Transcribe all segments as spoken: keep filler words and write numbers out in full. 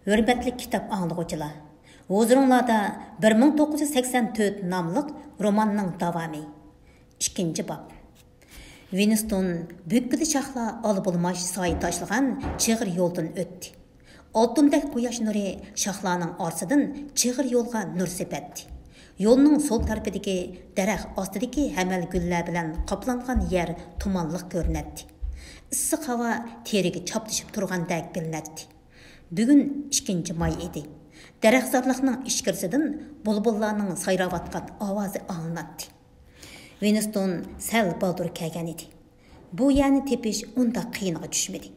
ھۆرمەتلىك كىتاب ئاڭلىغۇچىلار، ھۇزۇرۇڭلاردا بىر مىڭ توققۇز يۈز سەكسەن تۆت ناملىق روماننىڭ داۋامى. ئىككىنچى باب. ۋىنستون بۈككىدە شاخلار ئالا بولماش سايە تاشلىغان چىغىر يولدىن ئۆتتى. ئالتۇندەك قۇياش نۇرى شاخلارنىڭ ئارىسىدىن چىغىر يولغا نۇر سېپەتتى. يولنىڭ سول تەرىپىدىكى دەرەخ ئاستىدىكى ھەمەل گۈللەر بىلەن قاپلانغان يەر تۇمانلىق كۆرۈنەتتى. ئىسسىق ھاۋا تېرىگە چاپلىشىپ تۇرغاندەك بىلىنەتتى. بۈگۈن ئىككىنچى ماي ئىدى. دەرەخزارلىقنىڭ ئىچكىرىسىدىن بۇلبۇللارنىڭ سايراۋاتقان ئاۋازى ئاڭلىناتتى. ۋىنستون سەل بالدۇر كەلگەن ئىدى. بۇ يەرنى تېپىش ئۇنداق قىيىنغا چۈشمىدى.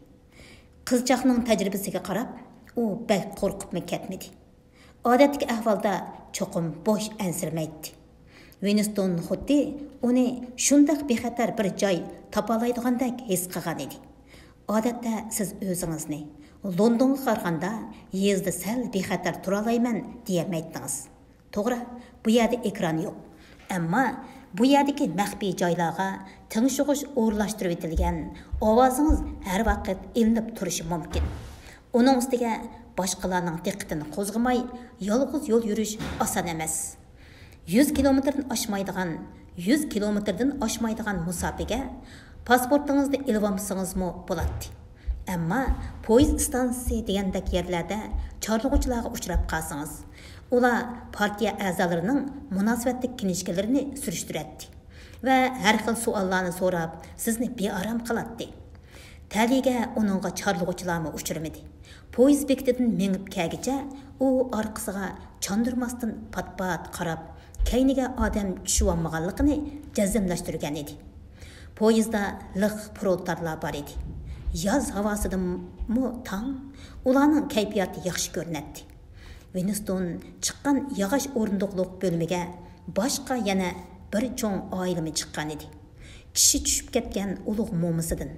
قىزچاقنىڭ تەجرىبىسىگە قاراپ، ئۇ بەك قورقۇپمۇ كەتمىدى. ئادەتتىكى ئەھۋالدا چوقۇم بوش ئەنسىرىمەيتتى. ۋىنستون خۇددى ئۇنى شۇنداق بىخەتەر بىر جاي تاپالايدىغاندەك ھېس قىلغان ئىدى. ئادەتتە سىز ئۆزىڭىزنى، لوندونغا قارىغاندا يېزىدا سەل بىخەتەر تۇرالايمەن دېيەلمەيتتىڭىز. توغرا، بۇ يەردە ئېكران يوق. ئەمما بۇ يەردىكى مەخپىي جايلارغا تىڭشىغۇچ ئورۇنلاشتۇرۇۋېتىلگەن، ئاۋازىڭىز ھەر ۋاقىت ئېلىنىپ تۇرۇشى مۇمكىن. ئۇنىڭ ئۈستىگە باشقىلارنىڭ دىققىتىنى قوزغىماي، يالغۇز يول يۈرۈش ئاسان ئەمەس. يۈز كىلومېتىردىن ئاشمايدىغان، يۈز كىلومېتىردىن ئاشمايدىغان مۇساپىگە پاسپورتىڭىزنى ئېلىۋالمىسىڭىزمۇ بولاتتى. ئەمما پويىز ئىستانسىسى دېگەندەك يەرلەردە چارلىغۇچىلارغا ئۇچراپ قالسىڭىز، ئۇلار پارتىيە ئەزالىرىنىڭ مۇناسىۋەتلىك كىنىشكىلىرىنى سۈرۈشتۈرەتتى ۋە ھەر خىل سوئاللارنى سوراپ، سىزنى بىئارام قىلاتتى. تەلىيىگە ئۇنىڭغا چارلىغۇچىلارمۇ ئۇچرىمىدى. پويىز بېكىتىدىن مېڭىپ كەلگىچە ئۇ ئارقىسىغا چاندۇرماستىن پات-پات قاراپ، كەينىگە ئادەم چۈشۈۋالمىغانلىقىنى جەزملەشتۈرگەن ئىدى. پويىزدا لىق پرولېتارلار بار ئىدى. ياز ھاۋاسىدىمۇ تاڭ، ئۇلارنىڭ كەيپىياتى ياخشى كۆرۈنەتتى. ۋىنستون چىققان ياغاچ ئورۇندۇقلۇق بۆلۈمىگە باشقا يەنە بىر چوڭ ئائىلىمۇ چىققان ئىدى. چىشى چۈشۈپ كەتكەن ئۇلۇغ مومىسىدىن،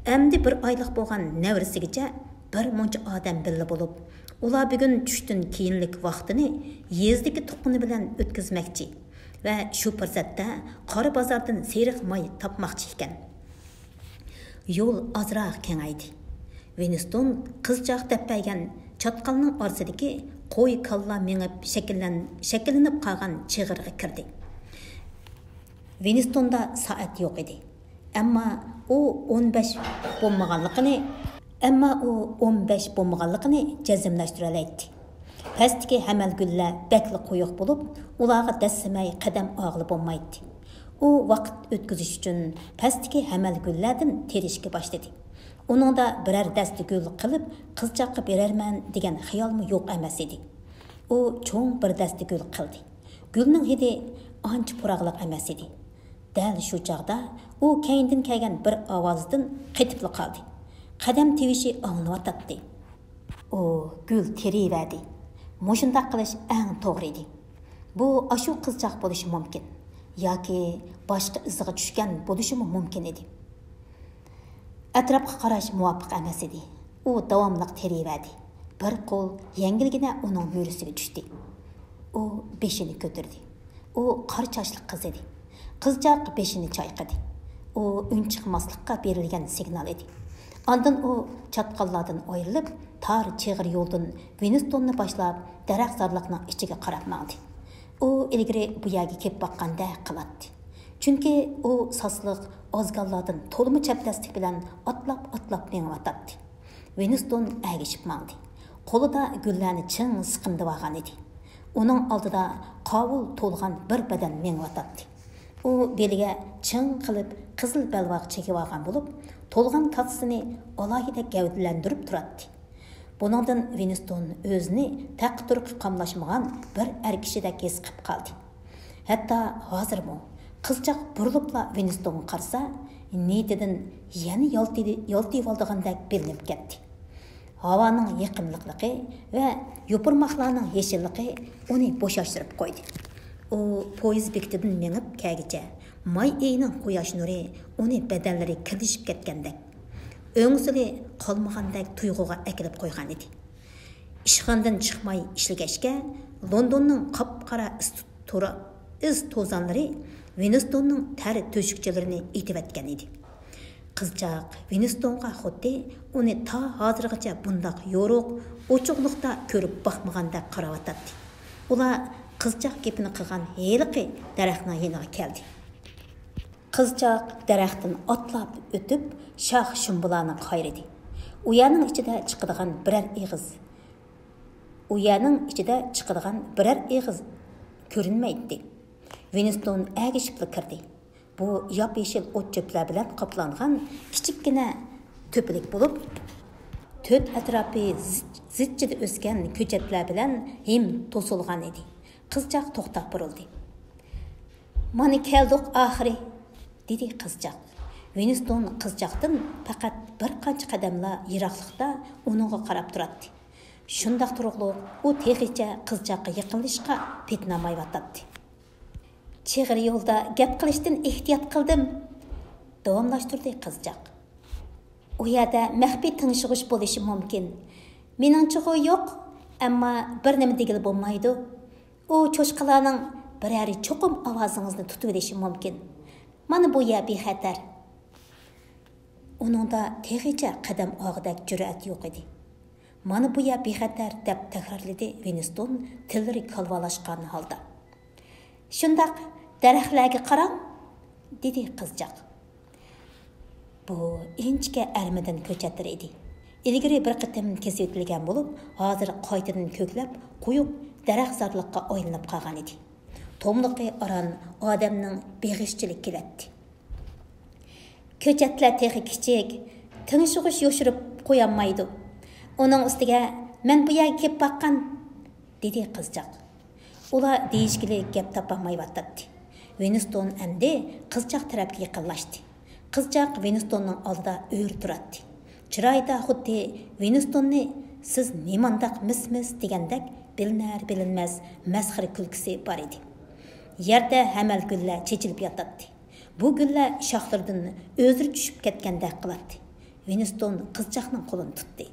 ئەمدى بىر ئايلىق بولغان نەۋرىسىگىچە بىر مۇنچە ئادەم بىللە بولۇپ، ئۇلار بۈگۈن چۈشتىن كېيىنلىك ۋاقتىنى يېزىدىكى تۇغقىنى بىلەن ئۆتكۈزمەكچى ۋە شۇ پۇرسەتتە قارا بازاردىن سېرىق ماي تاپماقچى ئىكەن. يول ئازراق كېڭەيدى. ۋىنستون قىزچاق دەپ بەرگەن چاتقالنىڭ ئارىسىدىكى قوي كاللا مېڭىپ شەكىللەن-، شەكىللىنىپ قالغان چىغىرغا كىردى. ۋىنستوندا سائەت يوق ئىدى. ئەمما ئۇ ئون بەش بولمىغانلىقىنى، ئەمما ئۇ ئون بەش بولمىغانلىقىنى جەزملەشتۈرەلەيتتى. پەستىكى ھەمەل گۈللەر بەكلا قويۇق بولۇپ، ئۇلارغا دەسسىمەي قەدەم ئالغىلى بولمايتتى. ئۇ ۋاقىت ئۆتكۈزۈش ئۈچۈن پەستىكى ھەمەل گۈللەردىن تېرىشكە باشلىدى. ئۇنىڭدا بىرەر دەستە گۈل قىلىپ، قىزچاققا بېرەرمەن دېگەن خىيالمۇ يوق ئەمەس ئىدى. ئۇ چوڭ بىر دەستە گۈل قىلدى. گۈلنىڭ ھىدى ئانچە پۇراقلىق ئەمەس ئىدى. دەل شۇ چاغدا ئۇ كەينىدىن كەلگەن بىر ئاۋازدىن قېتىپلا قالدى. قەدەم تىۋىشى ئاڭلىنىۋاتاتتى. ئۇ گۈل تېرىۋەردى. مۇشۇنداق قىلىش ئەڭ توغرا ئىدى. بۇ ئاشۇ قىزچاق بولۇشى مۇمكىن. ياكى باشقا ئىزىغا چۈشكەن بولۇشىمۇ مۇمكىن ئىدى. ئەتراپقا قاراش مۇۋاپىق ئەمەس ئىدى. ئۇ داۋاملىق تېرىۋەردى. بىر قول يەڭگىلگىنە ئۇنىڭ مۈرىسىگە چۈشتى. ئۇ بېشىنى كۆتۈردى. ئۇ قارا چاچلىق قىز ئىدى. قىزچاق بېشىنى چايقىدى. ئۇ ئۈنچىقماسلىققا بېرىلگەن سىگنال ئىدى. ئاندىن ئۇ چاتقاللاردىن ئايرىلىپ، تار چىغىر يولدىن ۋىنستوننى باشلاپ، دەرەخزارلىقنىڭ ئىچىگە قاراپ ماڭدى. ئۇ ئىلگىرى بۇ يەرگە كېلىپ باققاندەك قىلاتتى. چۈنكى ئۇ ساسلىق ئازگاللاردىن تولىمۇ چەبدەسلىك بىلەن ئاتلاپ-ئاتلاپ مېڭىۋاتاتتى. ۋىنستون ئەگىشىپ ماڭدى. قولىدا گۈللەرنى چىڭ سىقىمدىۋالغان ئىدى. ئۇنىڭ ئالدىدا قاۋۇل تولغان بىر بەدەن مېڭىۋاتاتتى. ئۇ بېلىگە چىڭ قىلىپ قىزىل بەلباغ چېكىۋالغان بولۇپ، تولغان كاسىسىنى ئالاھىدە گەۋدىلەندۈرۈپ تۇراتتى. بۇنىڭدىن ۋىنستون ئۆزىنى تەققە-تۇرقى قاملاشمىغان بىر ئەر كىشىدەك ھېس قىلىپ قالدى. ھەتتا ھازىرمۇ قىزچاق بۇرۇلۇپلا ۋىنستونغا قارىسا، نىيىتىدىن يەنە يالتىدى-، يالتىيىۋالىدىغاندەك بىلىنىپ كەتتى. ھاۋانىڭ يېقىملىقلىقى ۋە يوپۇرماقلارنىڭ يېشىللىقى ئۇنى بوشاشتۇرۇپ قويدى. ئۇ پويىز بېكىتىدىن مېڭىپ كەلگىچە ماي ئېيىنىڭ قۇياش نۇرى ئۇنى بەدەنلىرى كىرلىشىپ كەتكەندەك، ئۆڭسۈلى قالمىغاندەك تۇيغۇغا ئەكېلىپ قويغان ئىدى. ئىشخانىدىن چىقماي ئىشلىگەچكە، لوندوننىڭ قاپقارا ئىس تۇرا-، ئىز توزانلىرى ۋىنستوننىڭ تەر تۆشۈكچىلىرىنى ئېتىۋەتكەن ئىدى. قىزچاق ۋىنستونغا خۇددى ئۇنى تا ھازىرغىچە بۇنداق يورۇق، ئوچۇقلۇقتا كۆرۈپ باقمىغاندەك قاراۋاتاتتى. ئۇلار قىزچاق گېپىنى قىلغان ھېلىقى دەرەخنىڭ يېنىغا كەلدى. قىزچاق دەرەختىن ئاتلاپ ئۆتۈپ، شاخ-شۇمبىلارنى قايرىدى. ئۇ يەرنىڭ ئىچىدە چىقىدىغان بىرەر ئېغىز، ئۇ يەرنىڭ ئىچىدە چىقىدىغان بىرەر ئېغىز كۆرۈنمەيتتى. ۋىنستون ئەگىشىپلا كىردى. بۇ ياپيېشىل ئوت-چۆپلەر بىلەن قاپلانغان كىچىككىنە تۆپىلىك بولۇپ، تۆت ئەتراپى زىچ-، زىچچىدە ئۆسكەن كۆچەتلەر بىلەن ھىم توسۇلغان ئىدى. قىزچاق توختاپ بۇرۇلدى. «مانا كەلدۇق ئاخىرى»، دېدى قىزچاق. ۋىنستون قىزچاقتىن پەقەت بىر قانچە قەدەملا يىراقلىقتا ئۇنىڭغا قاراپ تۇراتتى. شۇنداق تۇرۇقلۇق ئۇ تېخىچە قىزچاققا يېقىنلىشىشقا پېتىنالمايۋاتاتتى. «چىغىر يولدا گەپ قىلىشتىن ئېھتىيات قىلدىم»، داۋاملاشتۇردى قىزچاق. «ئۇ يەردە مەخپىي تىڭشىغۇچ بولۇشى مۇمكىن. مېنىڭچىغۇ يوق، ئەمما بىر نېمە دېگىلى بولمايدۇ. ئۇ چوشقىلارنىڭ بىرەرى چوقۇم ئاۋازىڭىزنى تۇتۇۋېلىشى مۇمكىن. مانا بۇ يەر بىخەتەر.» ئۇنىڭدا تېخىچە قەدەم ئالغۇدەك جۈرئەت يوق ئىدى. «مانا بۇ يەر بىخەتەر» دەپ تەكرارلىدى ۋىنستون تىللىرى كالۋالاشقان ھالدا. «شۇنداق، دەرەخلەرگە قاراڭ»، دېدى قىزچاق. بۇ ئىنچىكە ئەرمىدىن كۆچەتلىرى ئىدى. ئىلگىرى بىر قېتىم كېسىۋېتىلگەن بولۇپ، ھازىر قايتىدىن كۆكلەپ، قويۇق دەرەخزارلىققا ئايلىنىپ قالغان ئىدى. توملۇقى ئاران ئادەمنىڭ بېغىشچىلىكى كېلەتتى. «كۆچەتلەر تېخى كىچىك، تىڭشىغۇچ يوشۇرۇپ قويالمايدۇ. ئۇنىڭ ئۈستىگە مەن بۇ يەرگە كېلىپ باققان»، دېدى قىزچاق. ئۇلار دېيىشكىلىك گەپ تاپالمايۋاتاتتى. ۋىنستون ئەمدى قىزچاق تەرەپكە يېقىنلاشتى. قىزچاق ۋىنستوننىڭ ئالدىدا ئۆرە تۇراتتى. چىرايىدا خۇددى ۋىنستوننى «سىز نېمانداق مىس-مىس» دېگەندەك بىلىنەر-بىلىنمەس مەسخىرە كۈلكىسى بار ئىدى. يەردە ھەمەل گۈللەر چېچىلىپ ياتاتتى. بۇ گۈللەر شاخلىرىدىن ئۆزرە چۈشۈپ كەتكەندەك قىلاتتى. ۋىنستون قىزچاقنىڭ قولىنى تۇتتى.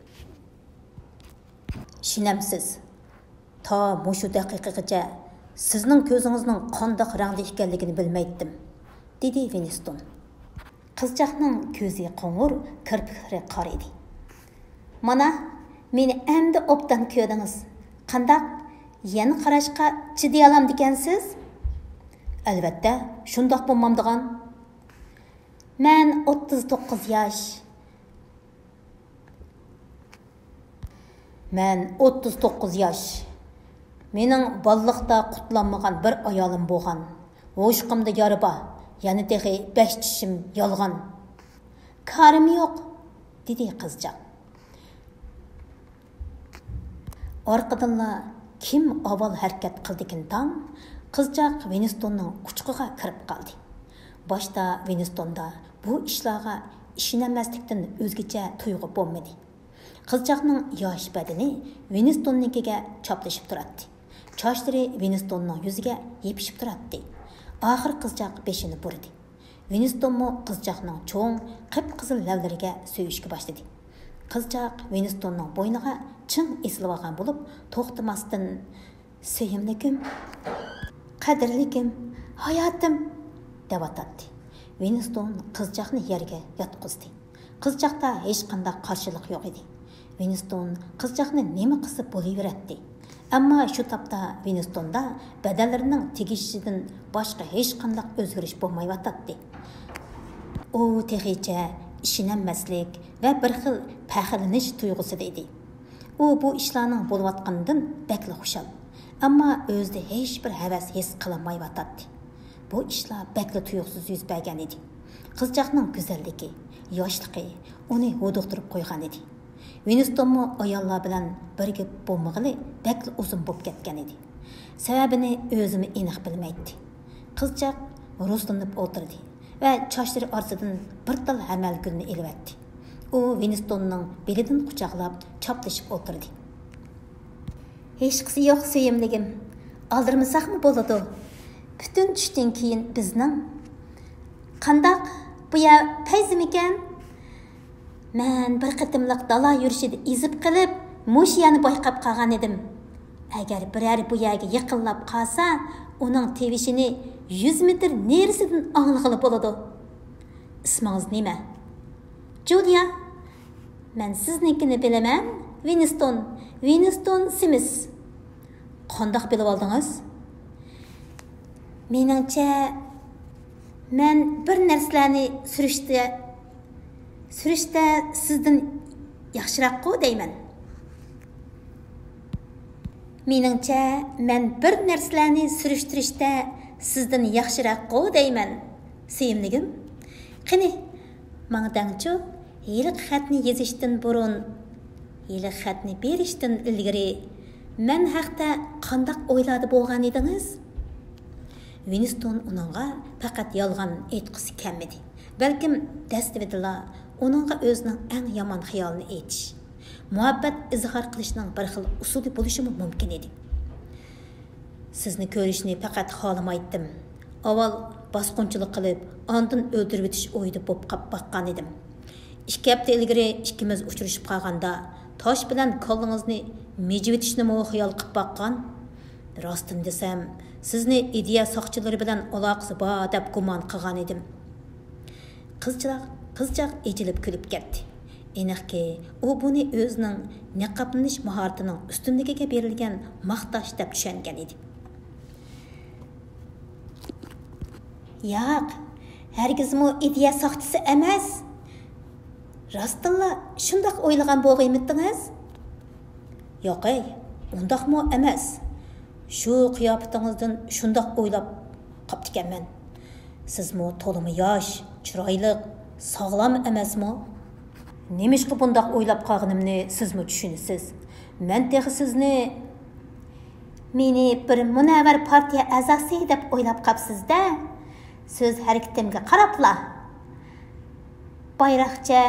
«ئىشىنەمسىز؟ تا مۇشۇ دەقىقىگىچە سىزنىڭ كۆزىڭىزنىڭ قانداق رەڭدە ئىكەنلىكىنى بىلمەيتتىم»، دېدى ۋىنستون. قىزچاقنىڭ كۆزى قوڭۇر، كىرپىكلىرى قارا ئىدى. «مانا، مېنى ئەمدى ئوبدان كۆردىڭىز. قانداق، يەنە قاراشقا چىدىيالامدىكەنسىز؟» «ئەلۋەتتە، شۇنداق بولمامدىغان.» «مەن ئوتتۇز توققۇز ياش.» «مەن ئوتتۇز توققۇز ياش. مېنىڭ بالىلىقتا قۇتلانمىغان بىر ئايالىم بولغان. ھوشۇقۇمدا يارا بار، يەنە تېخى بەش چىشىم يالغان.» «كارىم يوق»، دېدى قىزچاق. ئارقىدىنلا كىم ئاۋۋال ھەرىكەت قىلدىكىن تاڭ، قىزچاق ۋىنستوننىڭ قۇچىقىغا كىرىپ قالدى. باشتا ۋىنستوندا بۇ ئىشلارغا ئىشىنەلمەسلىكتىن ئۆزگىچە تۇيغۇ بولمىدى. قىزچاقنىڭ ياش بەدىنى ۋىنستوننىڭكىگە چاپلىشىپ تۇراتتى. چاچلىرى ۋىنستوننىڭ يۈزىگە يېپىشىپ تۇراتتى. ئاخىر قىزچاق بېشىنى بۇرىدى. ۋىنستونمۇ قىزچاقنىڭ چوڭ، قىپقىزىل لەۋلىرىگە سۆيۈشكە باشلىدى. قىزچاق ۋىنستوننىڭ بوينىغا چىڭ ئېسىلىۋالغان بولۇپ، توختىماستىن «سۆيۈملۈكۈم، قەدىرلىكىم، ھاياتىم» دەۋاتاتتى. ۋىنستون قىزچاقنى يەرگە ياتقۇزدى. قىزچاقتا ھېچقانداق قارشىلىق يوق ئىدى. ۋىنستون قىزچاقنى نېمە قىلسا بولۇۋېرەتتى. ئەمما شۇ تاپتا ۋىنستوندا بەدەنلىرىنىڭ تېگىشىشىدىن باشقا ھېچقانداق ئۆزگىرىش بولمايۋاتاتتى. ئۇ تېخىچە ئىشىنەلمەسلىك ۋە بىر خىل پەخىرلىنىش تۇيغۇسىدا ئىدى. ئۇ بۇ ئىشلارنىڭ بولۇۋاتقىنىدىن بەكلا خۇشال، ئەمما ئۆزىدە ھېچبىر ھەۋەس ھېس قىلالمايۋاتاتتى. بۇ ئىشلار بەكلا تۇيۇقسىز يۈز بەرگەن ئىدى. قىزچاقنىڭ گۈزەللىكى، ياشلىقى ئۇنى ھودۇقتۇرۇپ قويغان ئىدى. ۋىنستونمۇ ئاياللار بىلەن بىرگە بولمىغىلى بەكلا ئۇزۇن بولۇپ كەتكەن ئىدى. سەۋەبىنى ئۆزىمۇ ئېنىق بىلمەيتتى. قىزچاق رۇسلىنىپ ئولتۇردى ۋە چاچلىرى ئارىسىدىن بىر تال ھەمەل گۈلنى ئېلىۋەتتى. ئۇ ۋىنستوننىڭ بېلىدىن قۇچاقلاپ چاپلىشىپ ئولتۇردى. «ھېچقىسى يوق، سۆيۈملۈكۈم. ئالدىرىمىساقمۇ بولىدۇ. پۈتۈن چۈشتىن كېيىن بىزنىڭ.» «قانداق؟ بۇ يەر پەيزىمىكەن؟» «مەن بىر قېتىملىق دالا يۈرۈشىدە ئېزىپ قېلىپ، مۇشۇ يەرنى بايقاپ قالغان ئىدىم. ئەگەر بىرەر بۇ يەرگە يېقىنلاپ قالسا، ئۇنىڭ تىۋىشىنى يۈز مېتىر نېرىسىدىن ئاڭلىغىلى بولىدۇ.» «ئىسمىڭىز نېمە؟» جۇلىيا، مەن سىزنىڭكىنى بىلىمەن، ۋىنستون، ۋىنستون سىمىس. قانداق بىلىۋالدىڭىز؟ مېنىڭچە، مەن بىر نەرسىلەرنى سۈرۈشتە، سۈرۈشتە سىزدىن ياخشىراققۇ دەيمەن. مېنىڭچە، مەن بىر نەرسىلەرنى سۈرۈشتۈرۈشتە سىزدىن ياخشىراققۇ دەيمەن، سۆيۈملۈكۈم. قېنى، ماڭا دەڭچۇ، ھېلىقى خەتنى يېزىشتىن بۇرۇن، ھېلىقى خەتنى بېرىشتىن ئىلگىرى مەن ھەقتە قانداق ئويلاردا بولغان ئىدىڭىز؟ ۋىنستون ئۇنىڭغا پەقەت يالغان ئېيتقۇسى كەلمىدى. بەلكىم دەستىۋىدىلا ئۇنىڭغا ئۆزىنىڭ ئەڭ يامان خىيالىنى ئېيتىش، مۇھەببەت ئىزھار قىلىشنىڭ بىر خىل ئۇسۇلى بولۇشىمۇ مۇمكىن ئىدى. سىزنى كۆرۈشنى پەقەت خالىمايتتىم. ئاۋۋال باسقۇنچىلىق قىلىپ، ئاندىن ئۆلتۈرۈۋېتىش ئويىدا بولۇپ قاپ باققان ئىدىم. ئىككى ھەپتە ئىلگىرى ئىككىمىز ئۇچرىشىپ قالغاندا، تاش بىلەن كاللىڭىزنى مىجىۋېتىشنىمۇ خىيال قىپ باققان. راستىنى دېسەم، سىزنى ئىدىيە ساقچىلىرى بىلەن ئالاقىسى بار دەپ گۇمان قىلغان ئىدىم. قىزچاق، قىزچاق ئېچىلىپ كۈلۈپ كەتتى. ئېنىقكى، ئۇ بۇنى ئۆزىنىڭ نىقابلىنىش ماھارىتىنىڭ ئۈستۈنلۈكىگە بېرىلگەن ماختاش دەپ چۈشەنگەن ئىدى. ياق، ھەرگىزمۇ ئىدىيە ساقچىسى ئەمەس. راستتىنلا شۇنداق ئويلىغان بولغىيمىتتىڭىز؟ ياقەي، ئۇنداقمۇ ئەمەس. شۇ قىياپىتىڭىزدىن شۇنداق ئويلاپ قاپتىكەنمەن. سىزمۇ تولىمۇ ياش، چىرايلىق، ساغلام ئەمەسمۇ؟ نېمىشقا بۇنداق ئويلاپ قالغىنىمنى سىزمۇ چۈشىنىسىز. مەن تېخى سىزنى، مېنى بىر مۇنەۋۋەر پارتىيە ئەزاسى دەپ ئويلاپ قاپسىز-دە. سۆز ھەرىكىتىمگە قاراپلا، بايراقچە،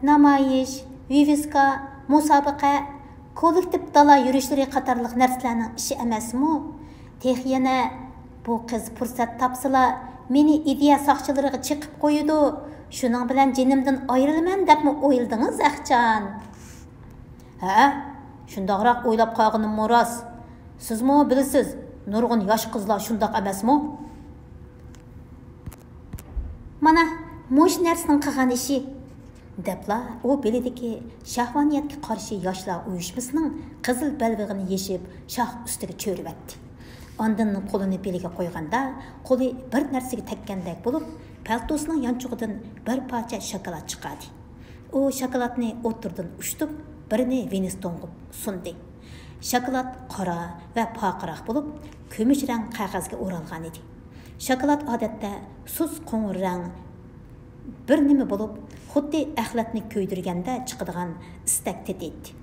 نامايىش، ۋىۋىسكا، مۇسابىقە، كوللېكتىپ دالا يۈرۈشلىرى قاتارلىق نەرسىلەرنىڭ ئىشى ئەمەسمۇ؟ تېخى يەنە بۇ قىز پۇرسەت تاپسىلا، مېنى ئىدىيە ساقچىلىرىغا چېقىپ قويىدۇ، شۇنىڭ بىلەن جېنىمدىن ئايرىلىمەن دەپمۇ ئويلىدىڭىز ئەخچان؟ ھە، شۇنداقراق ئويلاپ قالغىنىممۇ راست. سىزمۇ بىلىسىز، نۇرغۇن ياش قىزلار شۇنداق ئەمەسمۇ؟ مانا، مۇشۇ نەرسىنىڭ قىلغان ئىشى. دەپلا ئۇ بېلىدىكى شەھۋانىيەتكە قارشى ياشلار ئۇيۇشمىسىنىڭ قىزىل بەلبېغىنى يېشىپ، شاخ ئۈستىگە چۆرۈۋەتتى. ئاندىن قولىنى بېلىگە قويغاندا، قولى بىر نەرسىگە تەگكەندەك بولۇپ، پەلتوسىنىڭ يانچۇقىدىن بىر پارچە شاكىلات چىقاردى. ئۇ شاكىلاتنى ئوتتۇرىدىن ئۇشتۇپ، بىرىنى ۋىنستونغا سۇندى. شاكىلات قارا ۋە پارقىراق بولۇپ، كۈمۈش رەڭ قەغەزگە ئورالغان ئىدى. شاكىلات ئادەتتە سۇس قوڭۇر رەڭ بىر نېمە بولۇپ، خۇددى ئەخلەتنى كۆيدۈرگەندە چىقىدىغان ئىستەك تېتى ئىدى.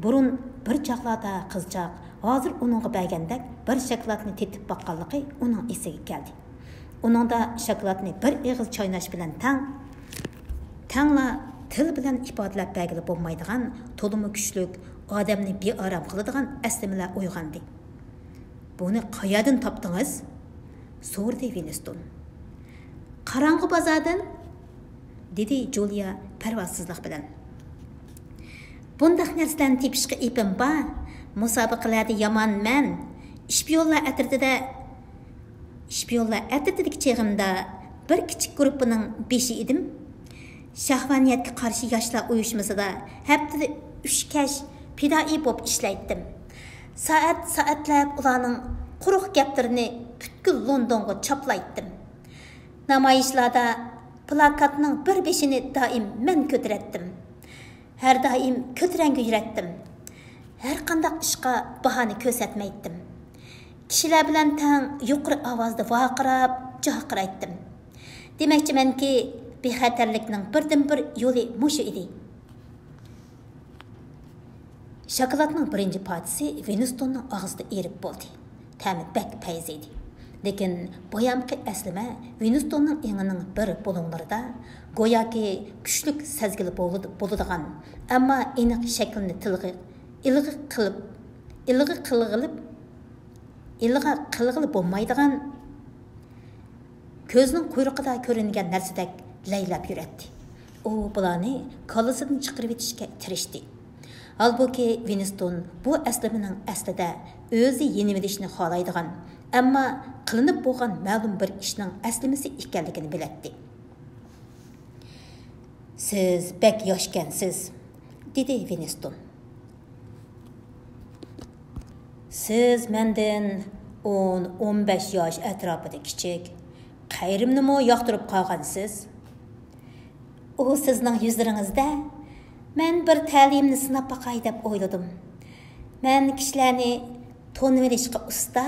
بۇرۇن بىر چاغلاردا قىزچاق ھازىر ئۇنىڭغا بەرگەندەك بىر شاكىلاتنى تېتىپ باققانلىقى ئۇنىڭ ئېسىگە كەلدى. ئۇنىڭدا شاكىلاتنى بىر ئېغىز چايناش بىلەن تەڭ، تەڭلا تىل بىلەن ئىپادىلەپ بەرگىلى بولمايدىغان، تولىمۇ كۈچلۈك، ئادەمنى بىئارام قىلىدىغان ئەسلىمىلەر ئويغاندى. «بۇنى قەيەردىن تاپتىڭىز؟» سورىدى ۋىنستون. «قاراڭغۇ بازاردىن»، دېدى جۇلىيا پەرۋاسىزلىق بىلەن. «بۇنداق نەرسىلەرنى تېپىشقا ئېپىم بار. مۇسابىقىلەردە يامان مەن. ئىشپىيونلار ئەترىتىدە، ئىشپىيونلار ئەترىتىدىكى چېغىمدا بىر كىچىك گۇرۇپپىنىڭ بېشى ئىدىم. شەھۋانىيەتكە قارشى ياشلار ئۇيۇشمىسىدا ھەپتىدە ئۈچ كەچ پىدائىي بولۇپ ئىشلەيتتىم. سائەت-سائەتلەپ ئۇلارنىڭ قۇرۇق گەپلىرىنى پۈتكۈل لوندونغا چاپلايتتىم. نامايىشلاردا پىلاكاتنىڭ بىر بېشىنى دائىم مەن كۆتۈرەتتىم. ھەر دائىم كۆتۈرەڭگۈ يۈرەتتىم. ھەر قانداق ئىشقا باھانە كۆرسەتمەيتتىم. كىشىلەر بىلەن تەڭ يۇقىرى ئاۋازدا ۋارقىراپ، جارقىرايتتىم. دېمەكچىمەنكى، بىخەتەرلىكنىڭ بىردىنبىر يولى مۇشۇ ئىدى.» شاكىلاتنىڭ بىرىنچى پارچىسى ۋىنستوننىڭ ئاغزىدا ئېرىپ بولدى. تەمى بەك پەيزى ئىدى. لېكىن بايامقى ئەسلىمە ۋىنستوننىڭ ئېڭىنىڭ بىر بۇلۇڭلىرىدا گوياكى كۈچلۈك سەزگىلى بولىدىغان، ئەمما ئېنىق شەكلىنى تىلغا ئىلغا قىلىپ، ئىلغا قىلغىلىپ، ئىلغا قىلغىلى بولمايدىغان، كۆزنىڭ قۇيرۇقىدا كۆرۈنگەن نەرسىدەك لەيلەپ يۈرەتتى. ئۇ بۇلارنى كاللىسىدىن چىقىرىۋېتىشكە تىرىشتى. ھالبۇكى، ۋىنستون بۇ ئەسلىمىنىڭ ئەسلىدە ئۆزى يېنىۋېلىشنى خالايدىغان، ئەمما قىلىنىپ بولغان مەلۇم بىر ئىشنىڭ ئەسلىمىسى ئىكەنلىكىنى بىلەتتى. سىز بەك ياشكەنسىز، دېدى ۋىنستون. سىز مەندىن ئون، ئون بەش ياش ئەتراپىدا كىچىك، قەيرىمنىمۇ ياقتۇرۇپ قالغانسىز. ئۇ سىزنىڭ يۈزلىرىڭىزدە مەن بىر تەلىيىمنى سىناپ باقاي دەپ ئويلىدىم. مەن كىشىلەرنى تونۇۋېلىشقا ئۇستا.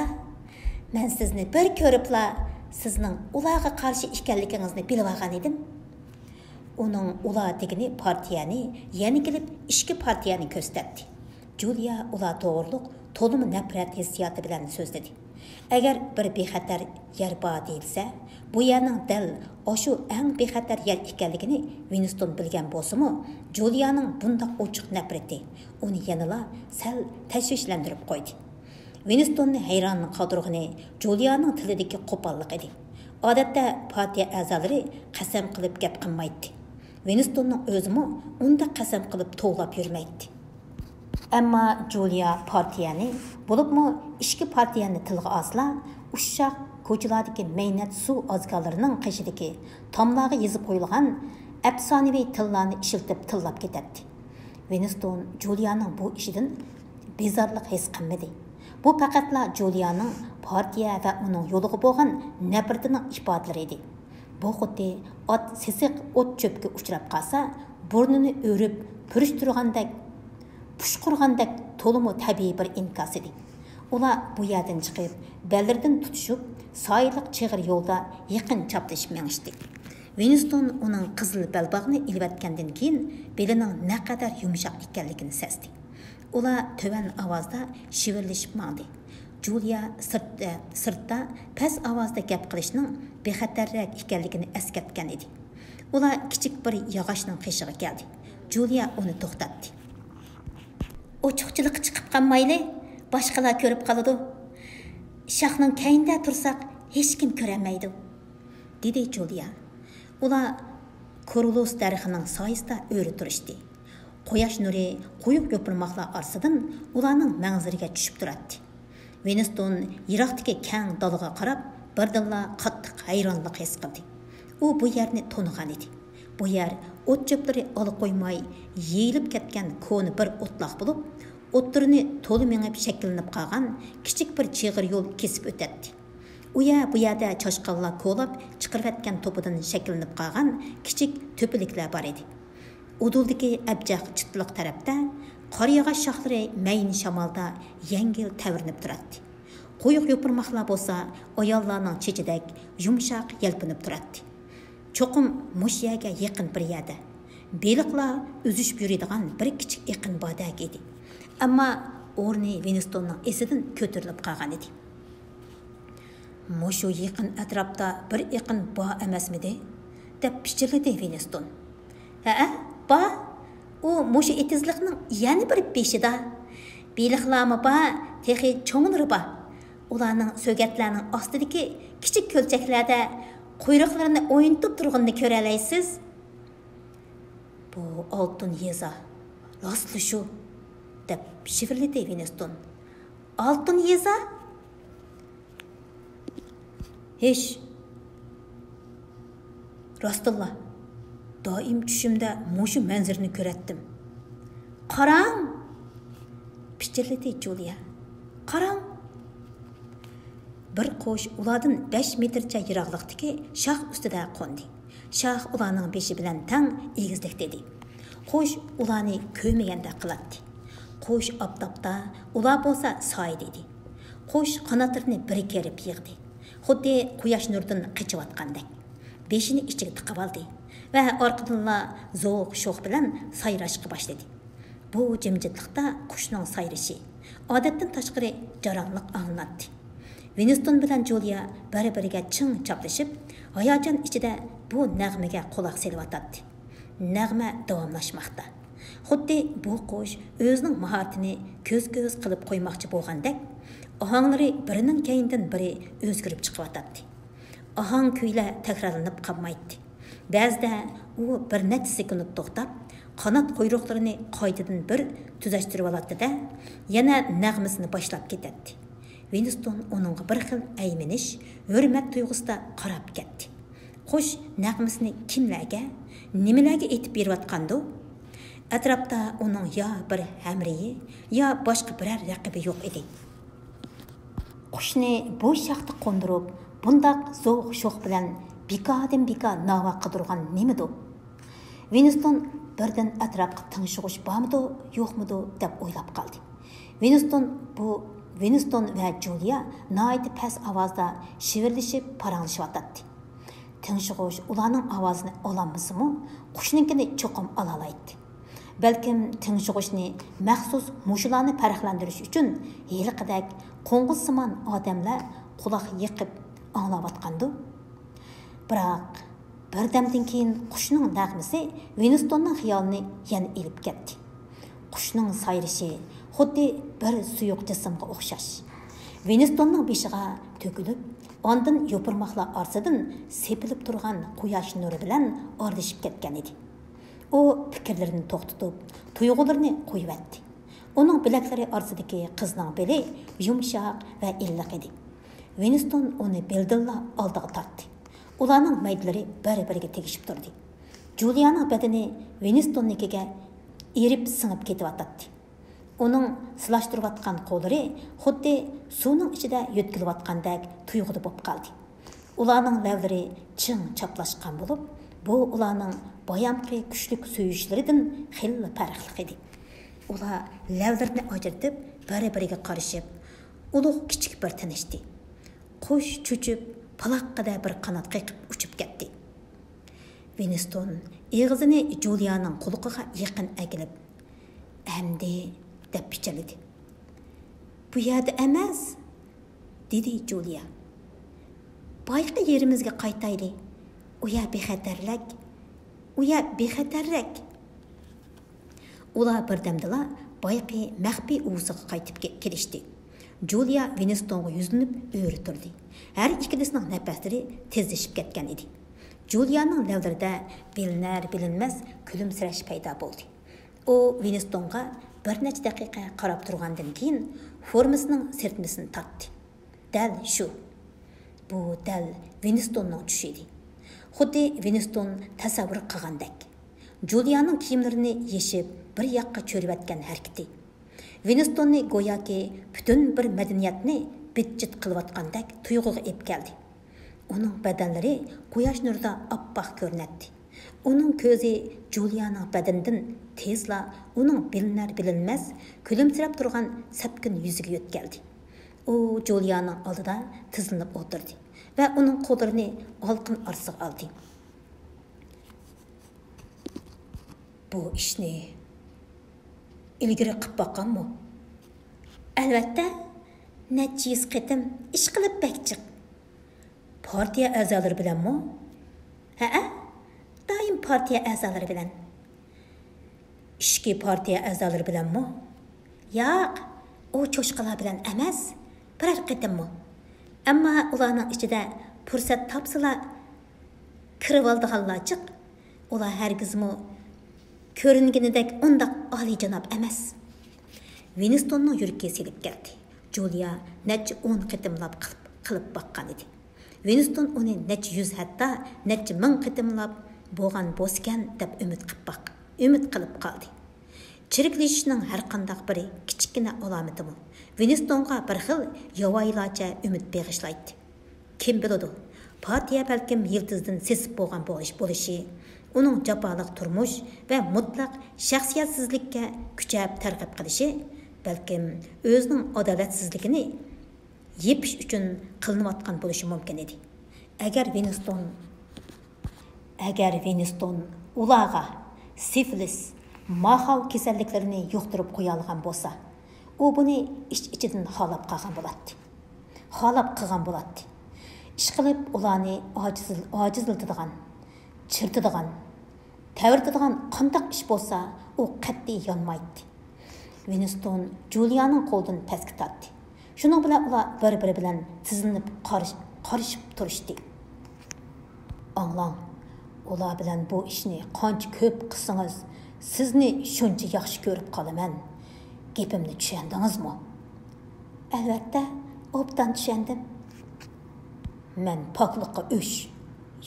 مەن سىزنى بىر كۆرۈپلا سىزنىڭ ئۇلارغا قارشى ئىكەنلىكىڭىزنى بىلىۋالغان ئىدىم. ئۇنىڭ ئۇلار دېگىنى پارتىيەنى، يەنە كېلىپ ئىچكى پارتىيەنى كۆرسىتەتتى. جۇلىيا ئۇلار توغرۇلۇق تولىمۇ نەپرەت ھېسسىياتى بىلەن سۆزلىدى. ئەگەر بىر بىخەتەر يەر بار دېيىلسە، بۇ يەرنىڭ دەل ئاشۇ ئەڭ بىخەتەر يەر ئىكەنلىكىنى ۋىنستون بىلگەن بولسىمۇ، جۇلىيانىڭ بۇنداق ئوچۇق نەپرىتى ئۇنى يەنىلا سەل تەشۋىشلەندۈرۈپ قويدى. ۋىنستوننى ھەيران قالدۇرغىنى جۇلىيانىڭ تىلىدىكى قوپاللىق ئىدى. ئادەتتە پارتىيە ئەزالىرى قەسەم قىلىپ گەپ قىلمايتتى. ۋىنستوننىڭ ئۆزىمۇ ئۇنداق قەسەم قىلىپ توۋلاپ يۈرمەيتتى. ئەمما جۇلىيا پارتىيەنى، بولۇپمۇ ئىچكى پارتىيەنى تىلغا ئالسىلا، ئۇششاق كوچىلاردىكى مەينەت سۇ ئازگاللىرىنىڭ قېشىدىكى تاملارغا يېزىپ قويۇلغان ئەپسانىۋى تىللارنى ئىشلىتىپ تىللاپ كېتەتتى. ۋىنستون جۇلىيانىڭ بۇ ئىشىدىن بىزارلىق ھېس قىلمىدى. بۇ پەقەتلا جۇلىيانىڭ پارتىيە ۋە ئۇنىڭ يولىغا بولغان نەپرىتىنىڭ ئىپادىلىرى ئىدى. بۇ خۇددى ئات سېسىق ئوت چۆپكە ئۇچراپ قالسا، بۇرنىنى ئۆرۈپ پۈرۈشتۈرگەندەك، پۇشقۇرغاندەك تولىمۇ تەبىئىي بىر ئىنكاس ئىدى. ئۇلار بۇ يەردىن چىقىپ، بەللىرىدىن تۇتۇشۇپ، سايىلىق چىغىر يولدا يېقىن چاپلىشىپ مېڭىشتى. ۋىنستون ئۇنىڭ قىزىل بەلباغنى ئېلىۋەتكەندىن كېيىن، بېلىنىڭ نەقەدەر يۇمشاق ئىكەنلىكىنى سەزدى. ئۇلار تۆۋەن ئاۋازدا شىۋىرلىشىپ ماڭدى. جۇلىيا سىرت-، سىرتتا پەس ئاۋازدا گەپ قىلىشنىڭ بىخەتەررەك ئىكەنلىكىنى ئەسكەرتكەن ئىدى. ئۇلار كىچىك بىر ياغاچنىڭ قېشىغا كەلدى. جۇلىيا ئۇنى توختاتتى. ئوچۇقچىلىققا چىقىپ قالمايلى، باشقىلار كۆرۈپ قالىدۇ. شاخنىڭ كەينىدە تۇرساق، ھېچكىم كۆرەلمەيدۇ، دېدى جۇلىيا. ئۇلار كورۇلۇس دەرىخىنىڭ سايىسىدا ئۆرە تۇرۇشتى. قۇياش نۇرى قويۇق يوپۇرماقلار ئارىسىدىن ئۇلارنىڭ مەنزىرىگە چۈشۈپ تۇراتتى. ۋىنستون يىراقتىكى كەڭ دالىغا قاراپ، بىردىنلا قاتتىق ھەيرانلىق ھېس قىلدى. ئۇ بۇ يەرنى تونۇغان ئىدى. بۇ يەر ئوت-چۆپلىرى ئالا قويماي يېيىلىپ كەتكەن كونا بىر ئوتلاق بولۇپ، ئوتتۇرىنى تولا مېڭىپ شەكىللىنىپ قالغان كىچىك بىر چىغىر يول كېسىپ ئۆتەتتى. ئۇ يەر، بۇ يەردە چاشقانلار كولاپ چىقىرىۋەتكەن توپىدىن شەكىللىنىپ قالغان كىچىك تۆپىلىكلەر بار ئىدى. ئۇدۇلدىكى ئەبجەق چىتلىق تەرەپتە قارا ياغاچ شاخلىرى مەينە شامالدا يەڭگىل تەۋرىنىپ تۇراتتى. قويۇق يوپۇرماقلار بولسا ئاياللارنىڭ چېچىدەك يۇمشاق يەلپۈنۈپ تۇراتتى. چوقۇم مۇشۇ يەرگە يېقىن بىر يەردە بېلىقلار ئۈزۈشۈپ يۈرىدىغان بىر كىچىك ئېقىن باردەك ئىدى. ئەمما ئورنى ۋىنستوننىڭ ئېسىدىن كۆتۈرۈلۈپ قالغان ئىدى. مۇشۇ يېقىن ئەتراپتا بىر ئېقىن بار ئەمەسمىدى؟ دەپ پىچىرلىدى ۋىنستون. ھەئە، بار. ئۇ مۇشۇ ئېتىزلىقنىڭ يەنە بىر بېشىدا. بېلىقلارمۇ بار، تېخى چوڭلىرى بار. ئۇلارنىڭ سۆگەتلەرنىڭ ئاستىدىكى كىچىك كۆلچەكلەردە قۇيرۇقلىرىنى ئوينىتىپ تۇرغىنىنى كۆرەلەيسىز. بۇ ئالتۇن يېزا، راستلا شۇ، دەپ شىۋىرلىدى ۋىنستون. ئالتۇن يېزا؟ ھېش. راستىنلا، دائىم چۈشۈمدە مۇشۇ مەنزىرىنى كۆرەتتىم. قاراڭ! پىچىرلىدى جۇلىيا. قاراڭ! بىر قۇش ئۇلاردىن بەش مېتىرچە يىراقلىقتىكى شاخ ئۈستىدە قوندى. شاخ ئۇلارنىڭ بېشى بىلەن تەڭ ئېگىزلىكتە ئىدى. قۇش ئۇلارنى كۆرمىگەندەك قىلاتتى. قۇش ئاپتاپتا، ئۇلار بولسا سايىدە ئىدى. قۇش قاناتلىرىنى بىر كېرىپ يىغدى. خۇددى قۇياش نۇرىدىن قېچىۋاتقاندەك. بېشىنى ئىچىگە تىقىۋالدى ۋە ئارقىدىنلا زوق-شوخ بىلەن سايراشقا باشلىدى. بۇ جىمجىتلىقتا قۇشنىڭ سايرىشى، ئادەتتىن تاشقىرى جاراڭلىق ئاڭلىناتتى. ۋىنستون بىلەن جۇلىيا بىر-بىرىگە چىڭ چاپلىشىپ، ھاياجان ئىچىدە بۇ نەغمىگە قۇلاق سېلىۋاتاتتى. نەغمە داۋاملاشماقتا. خۇددى بۇ قۇش ئۆزىنىڭ ماھارىتىنى كۆز-كۆز قىلىپ قويماقچى بولغاندەك، ئاھاڭلىرى بىرىنىڭ كەينىدىن بىرى ئۆزگىرىپ چىقىۋاتاتتى. ئاھاڭ-كۈيلەر تەكرارلىنىپ قالمايتتى. بەزىدە ئۇ بىر نەچچە سېكۇنت توختاپ، قانات قۇيرۇقلىرىنى قايتىدىن بىر تۈزەشتۈرۈۋالاتتى-دە، يەنە نەغمىسىنى باشلاپ كېتەتتى. ۋىنستون ئۇنىڭغا بىر خىل ئەيمىنىش، ھۆرمەت تۇيغۇسىدا قاراپ كەتتى. قۇش نەغمىسىنى كىملەرگە، نېمىلەرگە ئېتىپ بېرىۋاتقاندۇ؟ ئەتراپتا ئۇنىڭ يا بىر ھەمرىيى، يا باشقا بىرەر رەقىبى يوق ئىدى. قۇشنى بۇ شاختا قوندۇرۇپ، بۇنداق زوق-شوخ بىلەن بىكاردىن بىكار ناۋا قىلدۇرغان نېمىدۇ؟ ۋىنستون بىردىن ئەتراپقا تىڭشىغۇچ بارمىدۇ، يوقمىدۇ دەپ ئويلاپ قالدى. ۋىنستون بۇ، ۋىنستون ۋە جۇلىيا ناھايىتى پەس ئاۋازدا شىۋىرلىشىپ پاراڭلىشىۋاتاتتى. تىڭشىغۇچ ئۇلارنىڭ ئاۋازىنى ئالالمىسىمۇ، قۇشنىڭكىنى چوقۇم ئالالايتتى. بەلكىم تىڭشىغۇچنى مەخسۇس مۇشۇلارنى پەرقلەندۈرۈش ئۈچۈن ھېلىقىدەك قوڭغۇزسىمان ئادەملەر قۇلاق يېقىپ ئاڭلاۋاتقاندۇ؟ بىراق، بىردەمدىن كېيىن قۇشنىڭ نەغمىسى ۋىنستوننىڭ خىيالىنى يەنە ئېلىپ كەتتى. قۇشنىڭ سايرىشى خۇددى بىر سۇيۇق جىسىمغا ئوخشاش. ۋىنستوننىڭ بېشىغا تۆكۈلۈپ، ئاندىن يوپۇرماقلار ئارىسىدىن سېپىلىپ تۇرغان قۇياش نۇرى بىلەن ئارىلىشىپ كەتكەن ئىدى. ئۇ پىكىرلىرىنى توختىتىپ، تۇيغۇلىرىنى قويۇۋەتتى. ئۇنىڭ بىلەكلىرى ئارىسىدىكى قىزنىڭ بېلى يۇمشاق ۋە ئىللىق ئىدى. ۋىنستون ئۇنى بىلدىنلا ئالدىغا تارتتى. ئۇلارنىڭ مەيدىلىرى بىر-بىرىگە تېگىشىپ تۇردى. جۇلىيانىڭ بەدىنى ۋىنستوننىڭكىگە ئېرىپ سىڭىپ كېتىۋاتاتتى. ئۇنىڭ سىلاشتۇرۇۋاتقان قوللىرى خۇددى سۇنىڭ ئىچىدە يۆتكىلىۋاتقاندەك تۇيغۇدا بولۇپ قالدى. ئۇلارنىڭ لەۋلىرى چىڭ چاپلاشقان بولۇپ، بۇ ئۇلارنىڭ بايامقى كۈچلۈك سۆيۈشلىرىدىن خېلىلا پەرقلىق ئىدى. ئۇلار لەۋلىرىنى ئاجرىتىپ، بىر-بىرىگە قارىشىپ، ئۇلۇغ كىچىك بىر تىنىشتى. قۇش چۆچۈپ، پالاققىدە بىر قانات قېقىپ ئۇچۇپ كەتتى. ۋىنستون ئېغىزىنى جۇلىيانىڭ قۇلىقىغا يېقىن ئەكېلىپ، «ئەمدى» دەپ پىچىرلىدى. «بۇ يەردە ئەمەس!» دېدى جۇلىيا. «بايىقى يېرىمىزگە قايتايلى. ئۇ يەر بىخەتەررەك. ئۇ يەر بىخەتەررەك.» ئۇلار بىردەمدىلا بايىقى مەخپىي ئۇۋىسىغا قايتىپ كېلىشتى. جۇلىيا ۋىنستونغا يۈزلىنىپ ئۆرە تۇردى. ھەر ئىككىلىسىنىڭ نەپەسلىرى تېزلىشىپ كەتكەن ئىدى. جۇلىيانىڭ لەۋلىرىدە بىلىنەر-بىلىنمەس كۈلۈمسىرەش پەيدا بولدى. ئۇ ۋىنستونغا بىر نەچچە دەقىقە قاراپ تۇرغاندىن كېيىن، فورمىسىنىڭ سىرتمىسىنى تارتتى. دەل شۇ. بۇ دەل ۋىنستوننىڭ چۈشى ئىدى. خۇددى ۋىنستون تەسەۋۋۇر قىلغاندەك. جۇلىيانىڭ كىيىملىرىنى يېشىپ، بىر ياققا چۆرۈۋەتكەن ھەرىكىتى ۋىنستوننى گوياكى پۈتۈن بىر مەدەنىيەتنى بىت-جىت قىلىۋاتقاندەك تۇيغۇغا ئېلىپ كەلدى. ئۇنىڭ بەدەنلىرى قۇياش نۇرىدا ئاپئاق كۆرۈنەتتى. ئۇنىڭ كۆزى جۇلىيانىڭ بەدىنىدىن تېزلا ئۇنىڭ بىلىنەر-بىلىنمەس كۈلۈمسىرەپ تۇرغان سەپكۈن يۈزىگە يۆتكەلدى. ئۇ جۇلىيانىڭ ئالدىدا تىزلىنىپ ئولتۇردى ۋە ئۇنىڭ قوللىرىنى ئالىقىنى ئارىسىغا ئالدى. بۇ ئىشنى ئىلگىرى قىپ باققانمۇ؟ ئەلۋەتتە، نەچچە يۈز قېتىم، ئىشقىلىپ بەك جىق. پارتىيە ئەزالىرى بىلەنمۇ؟ ھەئە، دائىم پارتىيە ئەزالىرى بىلەن. ئىچكى پارتىيە ئەزالىرى بىلەنمۇ؟ ياق، ئۇ چوشقىلار بىلەن ئەمەس، بىرەر قېتىممۇ. ئەمما ئۇلارنىڭ ئىچىدە پۇرسەت تاپسىلا كىرىۋالىدىغانلار جىق. ئۇلار ھەرگىزمۇ كۆرۈنگىنىدەك ئۇنداق ئالىيجاناب ئەمەس. ۋىنستوننىڭ يۈرىكى سېلىپ كەتتى. جۇلىيا نەچچە ئون قېتىملاپ قىلىپ، قىلىپ باققان ئىدى. ۋىنستون ئۇنى نەچچە يۈز، ھەتتا نەچچە مىڭ قېتىملاپ بولغان بولسىكەن دەپ ئۈمىد قىلىپ باق-، ئۈمىد قىلىپ قالدى. چىرىكلىشىشنىڭ ھەرقانداق بىر كىچىككىنە ئالامىتىمۇ ۋىنستونغا بىر خىل ياۋايىلارچە ئۈمىد بېغىشلايتتى. كىم بىلىدۇ، پارتىيە بەلكىم يىلتىزدىن سېسىپ بولغان بولۇش-، بولۇشى، ئۇنىڭ جاپالىق تۇرمۇش ۋە مۇتلەق شەخسىيەتسىزلىككە كۈچەپ تەرغىب قىلىشى، بەلكىم ئۆزىنىڭ ئادالەتسىزلىكىنى يېپىش ئۈچۈن قىلىنىۋاتقان بولۇشى مۇمكىن ئىدى. ئەگەر ۋىنستون، ئەگەر ۋىنستون ئۇلارغا سىفلىس، ماخاۋ كېسەللىكلىرىنى يۇقتۇرۇپ قويالىغان بولسا، ئۇ بۇنى ئىچ-ئىچىدىن خالاپ قالغان بولاتتى. خالاپ قىلغان بولاتتى. ئىشقىلىپ ئۇلارنى ئاجىز-، ئاجىزلىتىدىغان، چىرىتىدىغان، تەۋرىتىدىغان قانداق ئىش بولسا، ئۇ قەتئىي يانمايتتى. ۋىنستون جۇلىيانىڭ قولىدىن پەسكە تارتتى. شۇنىڭ بىلەن ئۇلار بىر-بىرى بىلەن تىزلىنىپ قارش-، قارىشىپ تۇرۇشتى. ئاڭلاڭ، ئۇلار بىلەن بۇ ئىشنى قانچە كۆپ قىلسىڭىز، سىزنى شۇنچە ياخشى كۆرۈپ قالىمەن. گېپىمنى چۈشەندىڭىزمۇ؟ ئەلۋەتتە، ئوبدان چۈشەندىم. مەن پاكلىققا ئۆچ،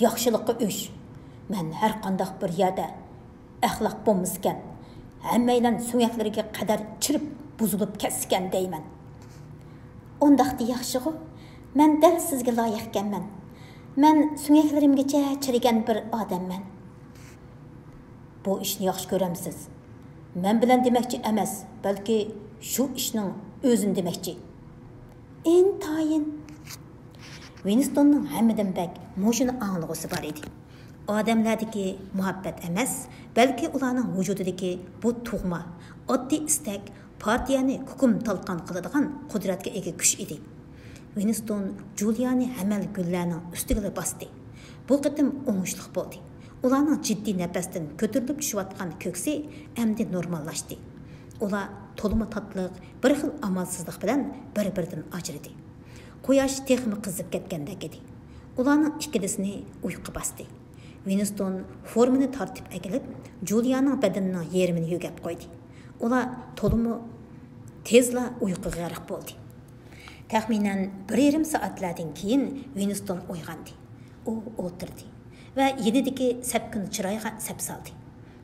ياخشىلىققا ئۆچ، مەن ھەرقانداق بىر يەردە ئەخلاق بولمىسىكەن، ھەممەيلەن سۆڭەكلىرىگە قەدەر چىرىپ بۇزۇلۇپ كەتسىكەن دەيمەن. ئۇنداقتا ياخشىغۇ، مەن دەل سىزگە لايىقكەنمەن. مەن سۆڭەكلىرىمگىچە چىرىگەن بىر ئادەممەن. بۇ ئىشنى ياخشى كۆرەمسىز؟ مەن بىلەن دېمەكچى ئەمەس، بەلكى شۇ ئىشنىڭ ئۆزىنى دېمەكچى. ئىنتايىن. ۋىنستوننىڭ ھەممىدىن بەك مۇشۇنى ئاڭلىغۇسى بار ئىدى. ئادەملەردىكى مۇھەببەت ئەمەس، بەلكى ئۇلارنىڭ ۋۇجۇدىدىكى بۇ تۇغما، ئاددىي ئىستەك پارتىيەنى كۇكۇم تالقان قىلىدىغان قۇدرەتكە ئىگە كۈچ ئىدى. ۋىنستون جۇلىيانى ھەمەل گۈللەرنىڭ ئۈستىگىلا باستى. بۇ قېتىم ئوڭۇشلۇق بولدى. ئۇلارنىڭ جىددىي نەپەستىن كۆتۈرۈلۈپ چۈشۈۋاتقان كۆكسى ئەمدى نورماللاشتى. ئۇلار تولىمۇ تاتلىق، بىر خىل ئامالسىزلىق بىلەن بىر-بىرىدىن ئاجرىدى. قۇياش تېخىمۇ قىزىپ كەتكەندەك ئىدى. ئۇلارنىڭ ئىككىلىسىنى ئۇيقۇ باستى. ۋىنستون فورمىنى تارتىپ ئەكېلىپ، جۇلىيانىڭ بەدىنىنىڭ يېرىمىنى يۆگەپ قويدى. ئۇلار تولىمۇ تېزلا ئۇيقۇغا غەرق بولدى. تەخمىنەن بىر يېرىم سائەتلەردىن كېيىن ۋىنستون ئويغاندى. ئۇ ئولتۇردى ۋە يېنىدىكى سەپكۈن چىرايغا سەپ سالدى.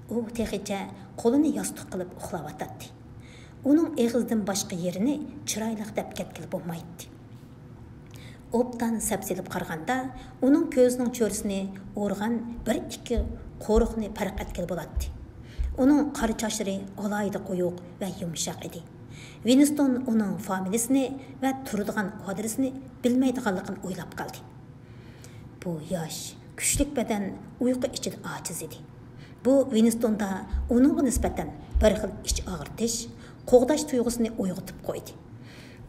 ئۇ تېخىچە قولىنى ياستۇق قىلىپ ئۇخلاۋاتاتتى. ئۇنىڭ ئېغىزىدىن باشقا يېرىنى چىرايلىق دەپ كەتكىلى بولمايتتى. ئوبدان سەپسېلىپ قارىغاندا، ئۇنىڭ كۆزىنىڭ چۆرىسىنى ئورىغان بىر ئىككى قورۇقنى پەرق ئەتكىلى بولاتتى. ئۇنىڭ قارا چاچلىرى ئالاھىدە قويۇق ۋە يۇمشاق ئىدى. ۋىنستون ئۇنىڭ فامىلىسىنى ۋە تۇرىدىغان ئادرېسىنى بىلمەيدىغانلىقىنى ئويلاپ قالدى. بۇ ياش، كۈچلۈك بەدەن ئۇيقۇ ئىچىدە ئاجىز ئىدى. بۇ ۋىنستوندا ئۇنىڭغا نىسبەتەن بىر خىل ئىچ ئاغرىتىش، قوغداش تۇيغۇسىنى ئويغىتىپ قويدى.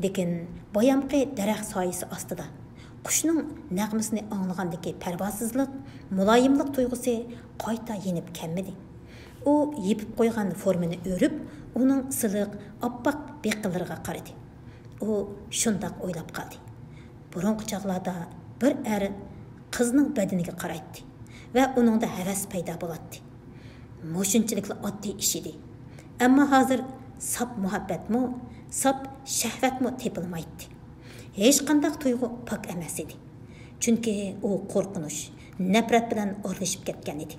لېكىن بايامقى دەرەخ سايىسى ئاستىدا قۇشنىڭ نەغمىسىنى ئاڭلىغاندىكى پەرۋاسىزلىق، مۇلايىملىق تۇيغۇسى قايتا يېنىپ كەلمىدى. ئۇ يېپىپ قويغان فورمىنى ئۆرۈپ، ئۇنىڭ سىلىق، ئاپئاق بېقىنلىرىغا قارىدى. ئۇ شۇنداق ئويلاپ قالدى. بۇرۇنقى چاغلاردا بىر ئەر قىزنىڭ بەدىنىگە قارايتتى ۋە ئۇنىڭدا ھەۋەس پەيدا بولاتتى. مۇشۇنچىلىكلا ئاددىي ئىش ئىدى. ئەمما ھازىر ساپ مۇھەببەتمۇ، ساپ شەھۋەتمۇ تېپىلمايتتى. ھېچقانداق تۇيغۇ پاك ئەمەس ئىدى. چۈنكى ئۇ قورقۇنچ، نەپرەت بىلەن ئارىلىشىپ كەتكەن ئىدى.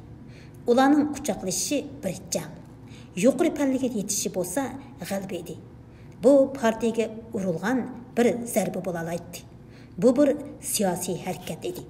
ئۇلارنىڭ قۇچاقلىشىشى بىر جەڭ، يۇقىرى پەللىگە يېتىشى بولسا غەلىبە ئىدى. بۇ پارتىيەگە ئۇرۇلغان بىر زەربە بولالايتتى. بۇ بىر سىياسىي ھەرىكەت ئىدى.